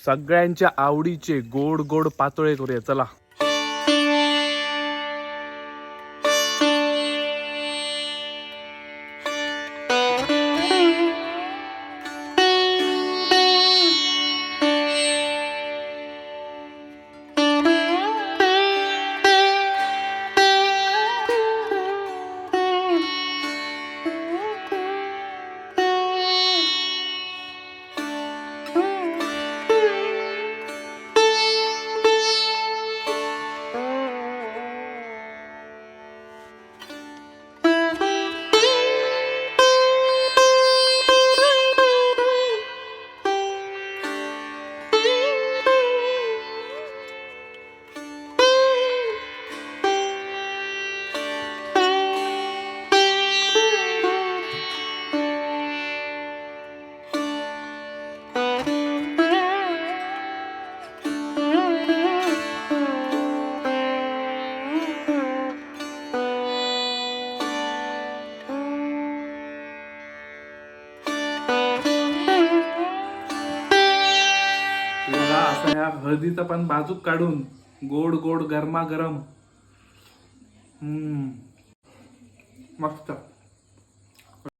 सगळ्यांच्या आवडीचे गोड गोड पातोळे करूया. चला. बघा, असं ह्या हळदीचा पण बाजूक काढून गोड गोड गरमागरम. मस्त.